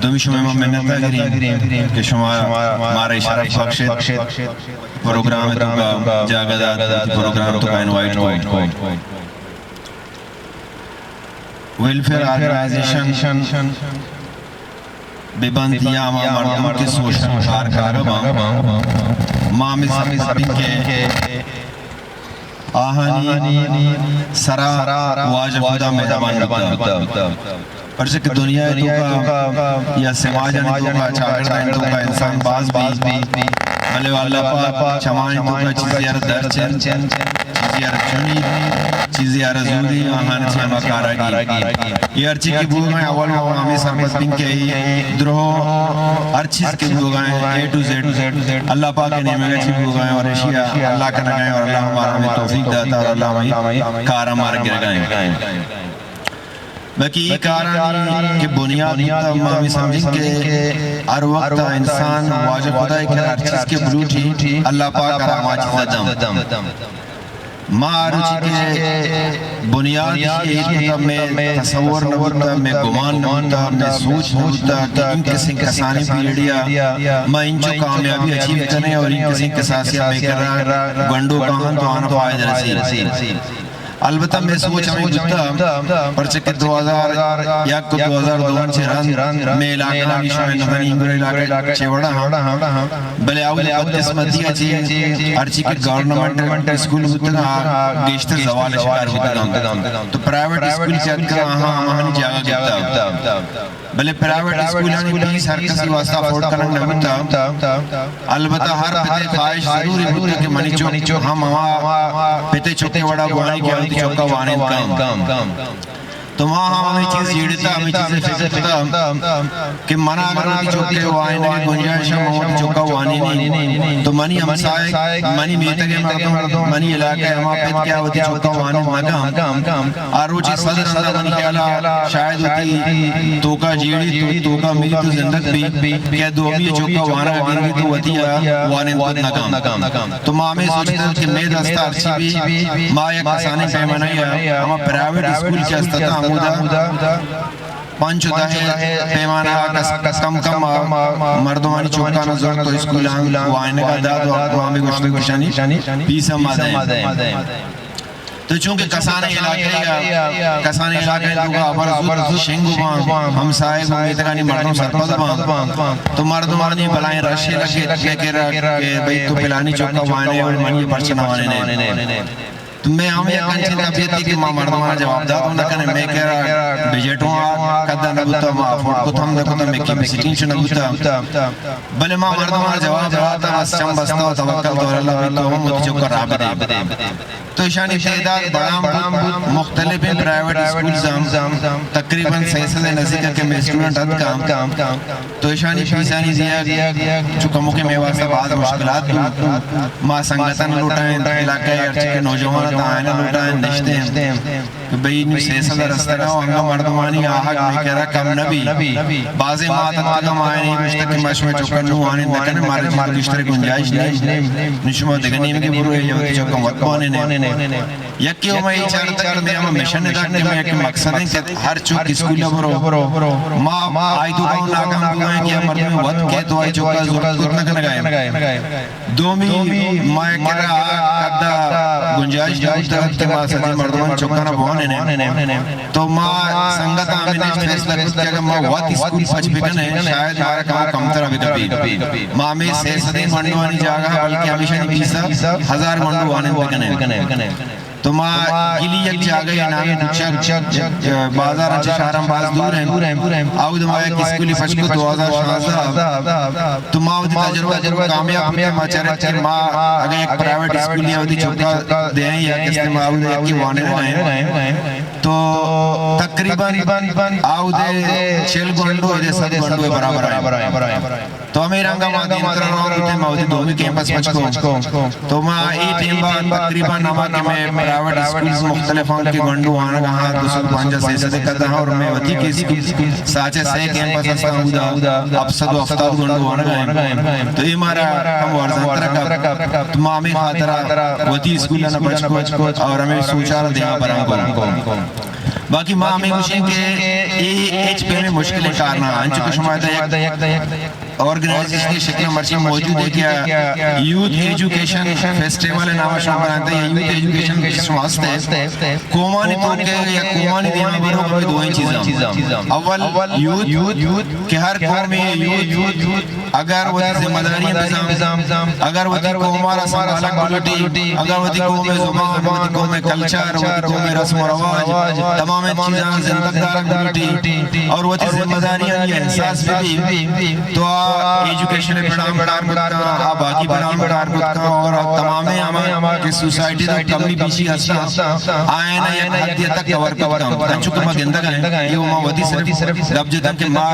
دومی شمئے ما منت ءَ گریں کہ شما مارا اے شرف بخشت، پروگرام ءِ توکا جاگہ دات، پروگرام ءِ توکا انوائٹ کو۔ ویلفیئر آرگنائزیشن بہ بنت یا ہما مردم کہ سوشل کار کنگ ءَ باں، ما ہمے سرپد بیں کہ آہانی سرا واجہ خدا مہربان بوتا۔ پرچہ کہ دنیا ءِ توکا یا سماجانی توکا، چاگردانی توکا انسان باز بی، بلے اللہ پاک چمانی توکا چیزے ءَ را درچ انت، چیزے ءَ را چنی، چیزے ءَ را زوری، آہان چہ ہما کارا گی۔ اے ہرچی کہ بوگا ایں، اول ما ہمے سرپد بیں کہ اے درو ہر چیز کہ بوگا ایں، اے ٹو زیڈ اللہ پاک ءِ نیمگ ءَ چی بوگا ایں اور اشی ءَ اللہ کنگا ایں اور اللہ مارا ہمے توفیق داتا اور اللہ ہمے کار ءَ مارا گرگا ایں۔ باقی اے کارانی کہ بنیاد بوتا، ما ہمے سمجھیں کہ ہر وقت انسان واجہ خدا ءِ کرا ہر چیز کہ بلوٹی، اللہ پاک ءَ را ہما چیز ءَ دم۔ ما روچی کہ بنیاد ایشی ءَ ہیچ کتہ مئے تصور نہ بوتہ، مئے گمان نہ بوتہ، مئے سوچ نہ بوتہ کہ اینکسیں کسانیں پیریڈے ءَ ما اینچو کامیابی اچیو کنیں اور اینکسیں کساسے ءَ مئے کرا گونڈو کاہنت تو آناں فائدہ رسی۔ البتہ مئے سوچ ہمے بوتہ، پرچہ کہ دو ہزار یک ءُ دو ہزار دو ءَ چہ رند مئے علاقہانی شمئے نزانی اینگر علاقہ چہ وڑا ہم، بلے اود بدقسمتی ءَ چہ ہرچی کہ گورنمنٹ اسکول بوتگ آ گیشتر زوال ءِ شکار بوتگ انت۔ تو پرائیویٹ اسکول کہ اتکگ آہاں ہماہانی جاگہ گپتگ۔ بلے پرائیویٹ اسکولانی فیس ہر کسی واسطہ افورڈ کنگ نہ بوتگ۔ البتہ ہر پتے خواہش ضرور اے بوتگ کہ منی چک ہم ہما پتے چکے وڑا بوانی کہ وتی چکا وانینت کن۔ تو ما ہم ہمے چیز جیڑتہ، ہمے چیز فکر کتہ کہ منا اگر وتی چکے وانینگ ءِ گنجائش ہم وتی چکا وانینی، تو منی ہمسائگ، منی میتگ ءِ مردم، منی علاقہ ءِ ہما پت کہ آ وتی چکا وانینت نہ کن، آ روچی صد رندا منی خیالا شاید وتی توکا جیڑی، تو توکا ملی تو زندگ بی کہ دومی چکا وانگا گندی تو وتی ءَ وانینت کت نہ کن۔ تو ما ہمے سوچتگ کہ مئے دستا ہرچی بی، ما یک کسانیں پیمانہ ءَ ہما پرائیویٹ اسکول کہ است اتاں ہمودا پنچ ءُ دہ ءِ پیمانہ ءَ کس، کس کم کم ءَ مردمانی چکاناں زرت ءُ اسکولاں وانینگا دات ءُ ما ہمے گوشتگ کہ اشانی فیس ہم ما دئیں۔ تو چونکہ کسانیں علاقہ ءَ، کسانیں علاقہ ءِ توکا ہبر زوت شنگ باں، ہمسائگ ءُ میتگانی مردم سرپد باں، تو مردمانی بلائیں رشے لگت مئے کرا کہ بھئی تو پلانی چکا وانینے اور منی پرچہ نہ وانینے۔ تو مئے ہم یک انچیں طبیعتے کہ ما مردماں جواب دات نہ کنیں، مئے کرا بجٹ ہم آ قدا نہ بوتا، ما افورڈ کت ہم نہ کتا، مئے کیپیسٹی چو نہ بوتا، بلے ما مردماں جواب داتا، بس چم بستا ءُ توکل تو اللہ، بھئی تو ہم وتی چکا راہ بدے۔ تو اشانی تعداد بڑان بوت، مختلفیں پرائیویٹ اسکولز ہم تقریباً سئے سد ءِ نزیک کہ مئے اسٹوڈنٹ اتکاں۔ تو اشانی فیسانی دیگ چو کموکیں مئے واسطہ باز مشکلات بوت۔ ما سنگتاں لوٹائیں، علاقہ ءِ ہرچی کہ نوجوان اتاں آیاں لوٹائیں، نشتیں کہ بھئی نی سئے سد ءَ رستگاں ءُ انگا مردمانی آہگ مئے کرا کم نہ بی۔ بازیں مات اتکگاں ما آیاں اے گوشتگ کہ ما شمئے چکاں نوں وانینت نہ کنیں، مارا چیز گیشتر گنجائش نی۔ نی شما دگہ نیمگے برو یا وتی چکاں وت بوانینے۔ یکے ءُ ما اے چارتگ کہ مئے ہما مشن ءِ تہا کہ مئے یک مقصد ایں کہ ہر چک اسکول ءَ برو۔ ما آئی توکا ناکام بوگا ایں کہ مردمے وت کئیت ءُ آئی چکا زرت کت نہ کنگا ایں۔ دومی، مئے کرا قدا گنجائش نہ بوتگ ات کہ ما سجیں مردمانی چکانا بوانینیں۔ تو ما سنگتاں ہمے نشت فیصلہ کت کہ اگاں ما وت اسکول پچ بکنیں، شاید مارا کمو کمترا بکپی۔ ما ہمے سئے سدیں گونڈوانی جاگہ بلکہ ہمیشانی فیسا ہزار گونڈو وانینت بکنیں۔ تو ما گلی یک جاگہے نامی کوچگ، بازاراں چہ شہراں باز دور ایں۔ اود ما یک اسکولے پچ کت دو ہزار شانزدہ۔ تو ما وتی تجربہ کامیاب بوتیں، ما چارت کہ ما اگاں یک پرائیویٹ اسکولے وتی چکا دئیں یا کسے ما اود یکے وانینگا ایں تو تقریباً اود چل گونڈو ادے سد گونڈو ءِ برابر ایں۔ تو ہمے رنگا ما دیمترا روان بوتیں، ما وتی دومی کیمپس پچ کو۔ تو ما اے ٹیم ءَ تقریباً ہما کہ مئے پرائیویٹ اسکولز مختلف آں کہ گونڈو وانگا آں، دو سد پنجاہ سئے سد ءِ قد آں، اور مئے وتی کہ اسکول ساچ ءَ سئے کیمپس استاں، اودا ہپت سد ءُ ہفتاد گونڈو وانگا ایں۔ تو اے مارا کمو ارزان ترا کپت۔ تو ما ہمے خاطرا وتی اسکولانا پچ کو اور ہمے سوچارا دیما بران کو۔ باقی ما ہمیں گوشیں کہ اے ہچ پیمیں مشکلیں کار نہ، انچو کہ شما ادا یک آرگنائزیشن شکل مرچی موجود ہے کہ یوتھ ایجوکیشن فیسٹیول نام شما بناتے ہیں، یوتھ ایجوکیشن شما ہستے، قومانی توکے یا قومانی دیما برو ہمیں دوئیں چیزاں۔ اول یوتھ کہ ہر قوم یوتھ اگر وتی ذمہ داری بزاں، اگر وتی قوم را سنبھالگ بلوٹی، اگر وتی قوم زبان، وتی قوم کلچر، وتی قوم رسم و رواج، تمام چیزاں زندگ دارگ بلوٹی اور وتی ذمہ داری احساس بی، تو آ ایجوکیشن پڑام کار بکتا، آ باقی پڑام کار بکتا اور تمام ہما کہ سوسائٹی تو کمی بیشی ہستا، آئین یک حد تک کور کور کم۔ چونکہ ما گندگ ہیں، یہ ما وتی صرف گپ جتن کہ ما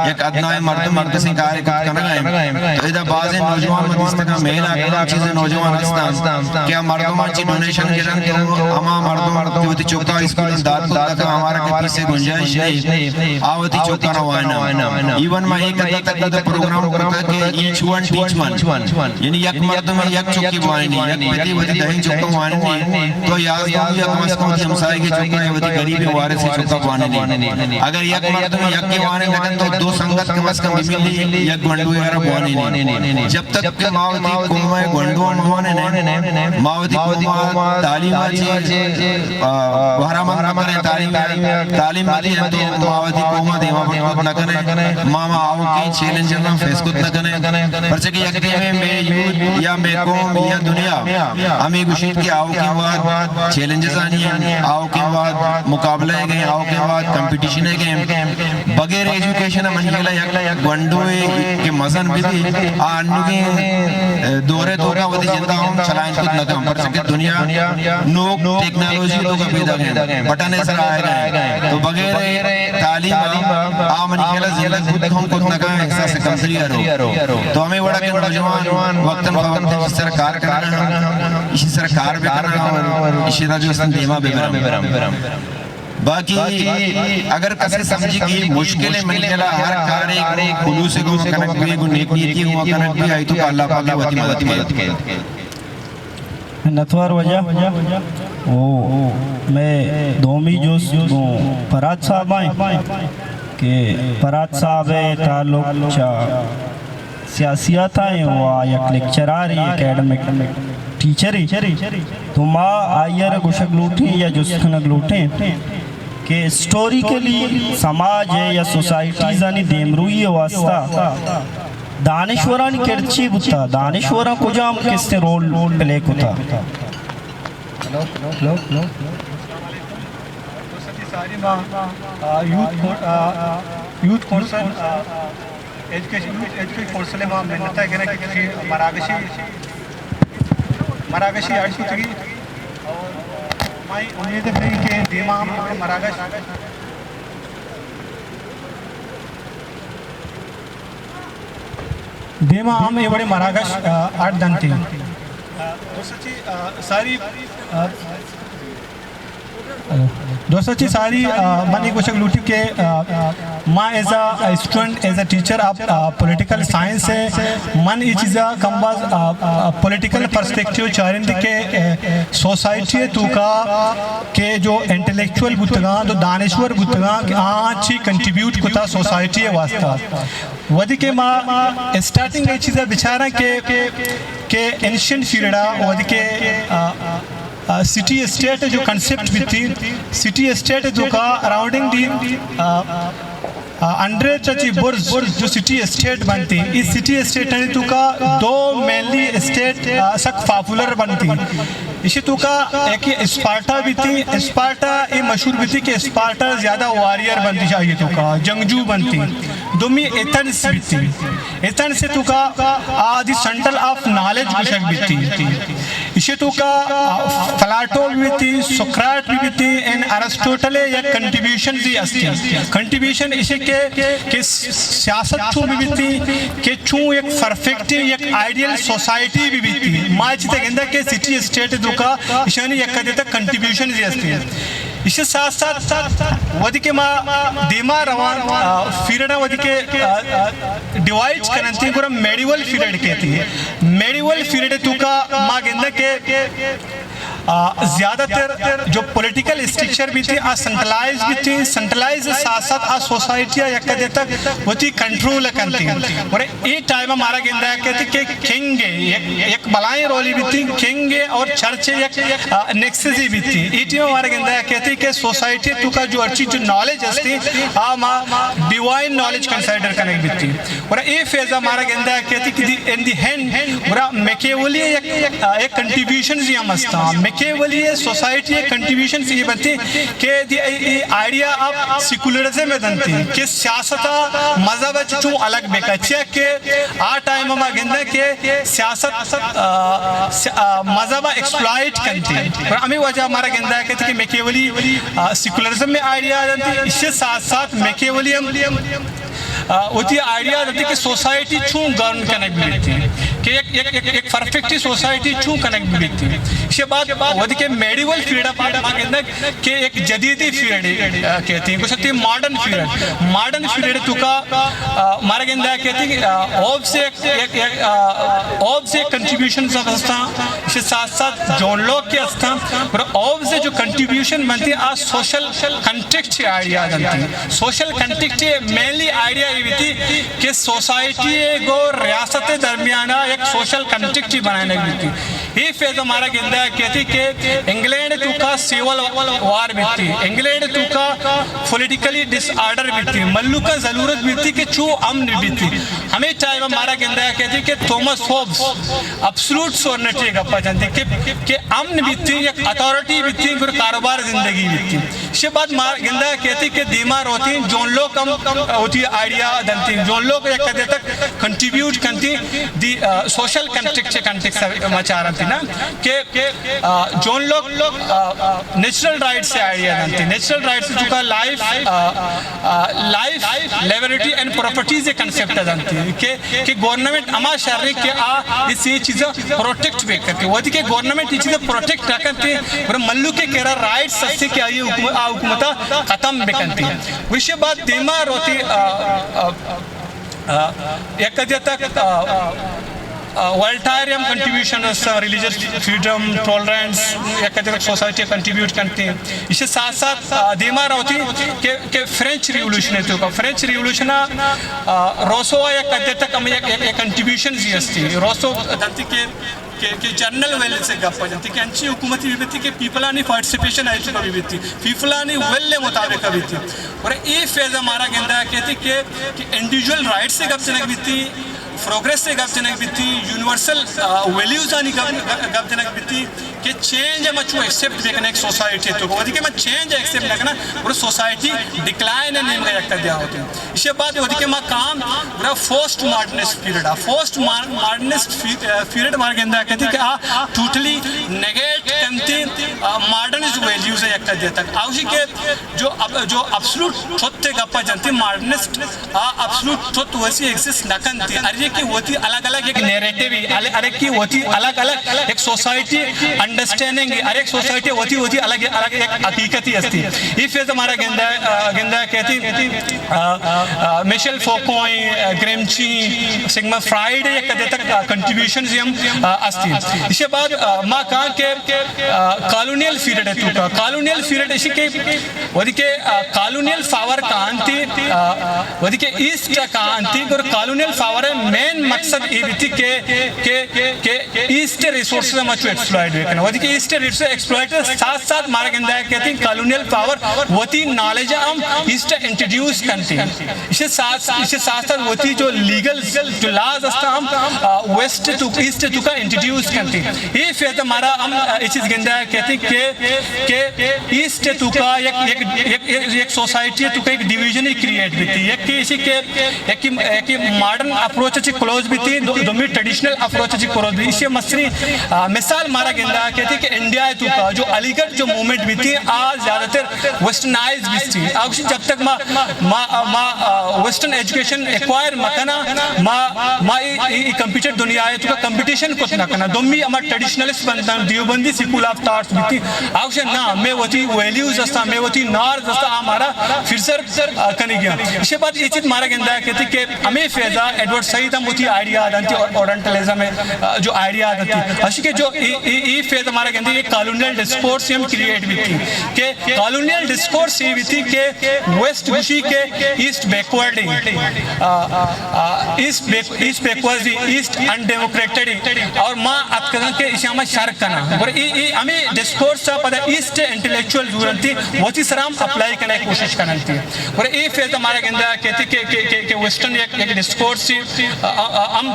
یک ادنائیں مردم، مردم سے کار کت کنگ ء، تو ادا بازیں نوجوان من دیستگاں، میلا کلام چیزیں نوجوان ہستاں کہ آ مردماں چی ڈونیشن گرن، تو ہما مردم کہ وتی چکا اسکول دات کت نہ کنت، ہمارا کہ پیسے گنجائش نہیں، آ وتی چکا نہ وائنا۔ ایون ما ایک حد تک ودا پروگرام کرتا کہ ایچ ون ٹیچ ون، یعنی یک مردم یک چکی وائنی، یک پتی وتی دہیں چکا وائنی، تو یازدہ یا کم از کم وتی ہمسائے کے چکا یا وتی غریب وارث چکا وائنی۔ اگر یک مردم یک کے وائنی نہ کنت تو دو سنگت کم از کم بملی یک گونڈو یارا بوانی نہیں۔ جب تک کہ ما وتی قوم ء گونڈو موانے نہیں، ما وتی قوم ء تعلیم ء چی، آ، بہرامند نہ کریں، تعلیم، تعلیم نہ دیں تو ما وتی قوم ء دیما پر کت نہ کنیں، ما، ما آؤکیں چیلنجز ہم فیس کت نہ کنیں۔ پرچہ کہ یک ٹیمے میں یوتھ یا میں قوم یا دنیا ہمیں گوشیت کہ آؤکیں وہد چیلنجز آنی ہیں، آؤکیں وہد مقابلہ گئے، آؤکیں وہد کمپٹیشن گئے۔ بغیر ایجوکیشن ء منی خیال ء یک گونڈوے کہ مزن بہ بی، آ انوگیں دور ء توکا وتی جند ء ہم چلائینت کت نہ کن، پرچہ کہ دنیا نوک ٹیکنالوجی ء توکا پیداک انت، بٹن ء سرا آیگ ء انت۔ تو بغیر تعلیم ء آ منی خیال ء زندگ بوت ہم کت نہ کن، احساس کمتری ء رو۔ تو ہمے وڑا کہ نوجوان وقتاً فوقتاً ایشی سر کار کنگ ء، ایشی سر کار بہ کنگ ء، ایشی را جو است دیما بہ برن۔ باقی اگر کسے سمجھی کہ مشکل ہے، منی خیال ء ہر کارے خلوص گوں کنگ بی، گوں نیک نیتی گوں کنگ بی، آئی تو اللہ پاک وتی مدد کے۔ منتوار واجہ۔ او مئے دومی جست گوں پرات صاحب آئیں کہ پرات صاحب ء تعلق چا سیاسیات ء و آ یک لیکچرارے، اکیڈمک ٹیچرے، تو ما آئی ء را گوشگ لوٹیں یا جست کنگ لوٹیں کہ ہسٹوریکلی سماج ء یا سوسائٹیزانی دیمروئی ء واستہ دانشورانی کرد چی بوتا؟ دانشوراں کجام کستیں رول پلے کتا؟ ساری ما، آ، یوتھ کون-، آ، یوتھ کونسل، آ، ایجوکیشن، یوتھ ایجوکیشن کونسل ء ما منت ء کنیں کہ کسی مراگشی، مراگشی اڈ کتگی اور ما امید کریں کہ دیما ہم مراگش دیما ہم اے وڑیں مراگش، آ، اڈ دنت۔ آ، دوست چی، آ، ساری، آ، دوست چی ساری، آ، من اے گوشگ لوٹی کہ، آ، ما as a student, as a teacher of, uh, political science ہے، من اے چیزا کم باز، آ، آ، پولیٹیکل پرسپیکٹیو چارند کہ، آ، سوسائٹی توکا کہ جو انٹلیکچوئل بوتگاں، جو دانشور بوتگاں کہ آ چی کنٹریبیوٹ کتا سوسائٹی واسطہ۔ وھدے کہ ما اسٹارٹنگ ء چیزا بچاراں کہ، کہ اینشنٹ پیریڈ ء وھدے کہ، آ، آ، سٹی اسٹیٹ جو کنسپٹ بیتی، سٹی اسٹیٹ توکا اراؤنڈنگ دی، آ، آ، ہنڈریڈ چا چی برز جو سٹی اسٹیٹ بنتی، ای سٹی اسٹیٹ ہنی توکا دو مینلی اسٹیٹ، آ، سک پاپولر بنتی۔ ایشی توکا ایک اسپارٹا بیتی، اسپارٹا اے مشہور بیتی کہ اسپارٹا زیادہ واریر بنتی، چاہیے توکا جنگجو بنتی۔ دومی ایتھنس بیتی۔ ایتھنس توکا آ دی سینٹر آف نالج گوشگ بیتی۔ ایشی توکا، آ، پلاٹو بیتی، سقراط بیتی، ان ارسطوٹل یک کنٹریبیوشن دی استی۔ کنٹریبیوشن ایشی کہ، کہ سیاست چون بیتی، کہ چون یک پرفیکٹ، یک آئیڈیل سوسائٹی بہ بیتی۔ ما چیتے گندہ کہ سٹی اسٹیٹ توکا ایشانی یک حد تک کنٹریبیوشن دی استی۔ ایشی ساتھ ساتھ وھدے کہ ما دیما روان، آ، پیریڈا وھدے کہ، آ، آ، ڈیوائڈ کننتی گڑا میڈیول پیریڈ کہتی ہے۔ میڈیول پیریڈ توکا ما گندہ کہ آ، زیادہ تر جو پولیٹیکل اسٹرکچر بیتی، آ سینٹرلائز بیتی، سینٹرلائز ساتھ ساتھ آ سوسائٹی آ یک حدے تک وتی کنٹرول کنتی۔ اور اے ٹائم مارا گندا کہتی کہ کنگ ہے، یک، یک بلائیں رولی بیتی، کنگ ہے اور چرچ ہے، یک، آ، نیکسس ہی بیتی۔ اے ٹائم مارا گندا کہتی کہ سوسائٹی تو کا جو ہرچی جو نالج ہستی، آ ما ڈیوائن نالج کنسیڈر کنگ بیتی۔ گڑا اے فیز ء مارا گندہ کہتی کہ دی، ان دی اینڈ، گڑا میکیولی یک، یک کنٹریبیوشنز ہم ہستا۔ میکیولی ء سوسائٹی ء کنٹریبیوشنز یہ بنتی کہ دی، اے، اے آئیڈیا آف سیکولرزم ء دنتی کہ سیاست ء مذہب ء چوں الگ بکا، چیا کہ آ ٹائم ء ما گندہ کہ سیاست، آ، س-، آ، مذہب ء ایکسپلائٹ کنتی۔ گڑا ہمیں وجہ مارا گندہ کہتی کہ میکیولی، آ، سیکولرزم ء آئیڈیا دنتی، اس کے ساتھ ساتھ میکیولی ہم آ، وتی آئیڈیا دنتی کہ سوسائٹی چون گورن کنگ بیتی، کہ یک، یک، یک، یک پرفیکٹ سوسائٹی چون کنگ بیتی۔ اس کے بعد وتی کہ میڈیول پیریڈ ء پارٹ ما گندگ کہ یک جدیدی پیریڈ، آ، کہتی ہیں، گوشتی ماڈرن پیریڈ۔ ماڈرن پیریڈ تو کا، آ، مارا گندہ کہتی کہ، آ، اوب سے یک، یک، یک، آ، اوب سے کنٹریبیوشن سب ہستا، اس کے ساتھ ساتھ جون لوک کے ہستا، اور اوب سے جو کنٹریبیوشن بنتی آ سوشل کنٹیکسٹ آئیڈیا دنتی۔ سوشل کنٹیکٹ مینلی آئیڈیا یہ بیتی کہ سوسائٹی گو ریاست درمیان یک سوشل کنٹیکٹ بنانے بیتی۔ یہ فیز ہمارا گندہ کہتی کہ انگلینڈ تو کا سیول وار بیتی، انگلینڈ تو کا پولیٹیکلی ڈس آرڈر بیتی، ملوکا ضرورت بیتی کہ چو امن بیتی۔ ہمیں ٹائم ہمارا گندہ کہتی کہ تومس ہوبز ابسولوٹ سورنٹی گپا جنتی کہ، کہ امن بیتی، یک اتھارٹی بیتی، گر کاروبار زندگی بیتی۔ شے بعد ما گندہ کہتی کہ دیما روتی جون لوک ہم وتی آئیڈیا دنتی۔ جون لوک یک حدے تک کنٹریبیوٹ کنتی دی، آ، سوشل کنٹیکٹ چے کنٹیکٹ ما چارنتی نا کہ، آ، جون لوک، آ، نیچرل رائٹس سے آئیڈیا دنتی۔ نیچرل رائٹس تو کا لائف، آ، آ، life, liberty and properties concept دنتی کہ کہ گورنمنٹ ہما شر کہ آ اس یہ چیزاں پروٹیکٹ بکنت۔ وتی کہ گورنمنٹ یہ چیزاں پروٹیکٹ نہ کنت، گڑا ملوک کے کرا رائٹس ہستی کہ آئی حکومت، آ حکومت ختم بکنت۔ اس کے بعد دیما روتی، آ، آ، آ، یک حد تک، آ، آ، والٹائر ہم کنٹریبیوشن اس، ریلیجس فریڈم، ٹالرنس، یک حد تک سوسائٹی کنٹریبیوٹ کنت۔ اس کے ساتھ ساتھ، آ، دیما روتی کہ کہ فرینچ ریولوشن ہے تو کا، فرینچ ریولوشن، آ، روسو یک حد تک ہم یک، یک، یک کنٹریبیوشن زی ہستی۔ روسو دنتی کہ، کہ، کہ جنرل ویل سے گپ جنتی کہ انچی حکومتی بھی بیتی کہ پیپلانی پارٹیسپیشن آئی تو کا بھی بیتی، پیپلانی ویل مطابق بیتی۔ اور اے فیز ہمارا گندہ کہتی کہ، کہ انڈیویجول رائٹ سے گپ جنک بیتی، پروگریس سے گپ جنک بیتی، یونیورسل، آ، ویلیوز آنی گپ، گپ جنک بیتی۔ کہ چینج ء ما چو ایکسپٹ بہ کنیں ایک سوسائٹی تو، وتی کہ ما چینج ایکسپٹ نہ کناں، گڑا سوسائٹی ڈکلائن ء نیمگ ء یک دیا ہوتے ہیں۔ اس کے بعد وتی کہ ما کام گڑا پوسٹ ماڈرنسٹ پیریڈ آ، پوسٹ ماڈرنسٹ پیریڈ مار گندا کہتی کہ آ ٹوٹلی نیگیٹ کنتی، آ، ماڈرن ویلیوز ء یک دیا تک۔ آوشی کہ جو اب، جو ابسولوٹ ٹروتھ ء گپا جنتی ماڈرنسٹ آ ابسولوٹ ٹروتھ ویسی ایگزسٹ نہ کنتی۔ ہر یکی وتی الگ الگ ایک نیریٹو ہی، ہر، ہر یکی وتی الگ الگ ایک سوسائٹی انڈرسٹینڈنگ ہی، ہر ایک سوسائٹی وتی وتی الگ الگ ایک حقیقت ہی ہستی۔ یہ فیز ہمارا گندا، آ، گندا کہتی، آ، آ، میشل فوکو ہیں، آ، گریمچی، سگمنڈ فرائیڈ ایک حد تک، آ، کنٹریبیوشن ہم، آ، ہستی۔ اس کے بعد، آ، ما کہاں کہ، آ، کالونیل پیریڈ ہے تو کا، کالونیل پیریڈ اسی کہ وتی کہ، آ، کالونیل پاور کانتی، آ، وتی کہ ایسٹ کانتی، اور کالونیل پاور مین مقصد یہ بیتی کہ، کہ، کہ ایسٹ ریسورسز ہم اچو ایکسپلائٹ بکنن۔ وتی کہ ایسٹ ریسورس ایکسپلائٹ ساتھ ساتھ مارا گندا ہے کہتی کالونیل پاور وتی نالج ہم ایسٹ انٹروڈیوس کنتی۔ اسے ساتھ، اسے ساتھ ساتھ وتی جو لیگل جو لاز ہستا ہم، آ، ویسٹ تو ایسٹ تو کا انٹروڈیوس کنتی۔ یہ فیز ہمارا ہم، آ، یہ چیز گندا ہے کہتی کہ، کہ ایسٹ تو کا یک، یک، یک، یک، یک سوسائٹی تو کا ایک ڈویژن ہی کریئیٹ بیتی۔ یک کہ اسی کہ، یک کہ، یک کہ ماڈرن اپروچ چی کلوز بیتی، دو، دومی ٹریڈیشنل اپروچ چی کلوز بیتی۔ اسی مستری، آ، مثال مارا گندا کہتی کہ انڈیا تو کا جو علی گڑھ جو موومنٹ بیتی، آ زیادہ تر ویسٹرنائز بیتی۔ آ جب تک ما، ما، ما، آ، ویسٹرن ایجوکیشن ایکوائر مکنا، ما، ما ای، ای، ای کمپیوٹر دنیا ہے تو کا کمپٹیشن کت نہ کنا۔ دومی ہما ٹریڈیشنلسٹ بنتا، دیوبندی سکول آف تھاٹس بیتی۔ آوشے نا، میں وتی ویلیوز ہستا، میں وتی نارز ہستا، ہمارا پرزرو، آ، کنی گیا۔ اس کے بعد یہ چیز مارا گندا کہتی کہ ہمیں فیضا ایڈورڈ سعید ہم وتی آئیڈیا دنتی اور اورینٹلزم ہے، آ، جو آئیڈیا دنتی۔ اسی کہ جو ای، ای، ای فیز ہمارا گندے کہ کالونیل ڈسکورس ہم کریئیٹ بیتی، کہ کالونیل ڈسکورس یہ بیتی کہ ویسٹ گوشی کہ ایسٹ بیکورڈ ہیں، ایسٹ بیکورڈ، ایسٹ ان ڈیموکریٹڈ ہیں، اور ما اتکگاں کہ اشاں ما شر کناں۔ اور یہ ہمیں ڈسکورس پدا ایسٹ انٹلیکچوئل زورنتی وتی سرا ہم اپلائی کرنے کی کوشش کرنتی۔ اور یہ فیز ہمارا گندہ کہتی کہ کہ کہ ویسٹرن یک ڈسکورس ہم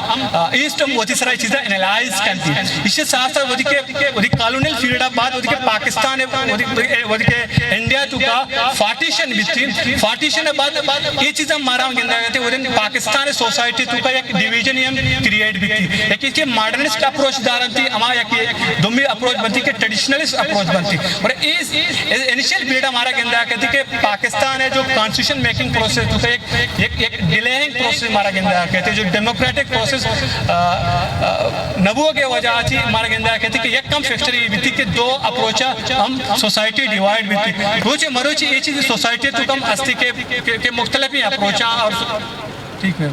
ایسٹ ہم وتی سرا چیزا انالائز کرنتی۔ اسی ساتھ ساتھ وتی کہ وتی کالونیل پیریڈ بعد وتی کہ پاکستان وتی کہ انڈیا تو کا پارٹیشن بیتی، پارٹیشن بعد یہ چیزا مارا گندہ کہتے وتی پاکستان سوسائٹی تو کا یک ڈویژن ہم کریئیٹ بیتی۔ یک کہ ماڈرنسٹ اپروچ دارنتی، ہما یک دومی اپروچ بنتی کہ ٹریڈیشنلسٹ اپروچ بنتی۔ اور اس انیشل پیریڈ ہمارا گندہ کہتی کہ پاکستان ہے جو کانسٹیٹیوشن میکنگ پروسیس تو کا یک یک یک ڈیلیئنگ پروسیس ہمارا گندہ کہتے، جو ڈیموکریٹک پروسیس نبو کے وجہ چی ہمارا گندہ کہتے کہ یک کم فیکٹر یہ بیتی کہ دو اپروچ ہم سوسائٹی ڈیوائیڈ بیتی۔ روچے مروچی یہ چیز سوسائٹی تو کم استی کہ کہ مختلف اپروچ اور ٹھیک ہے۔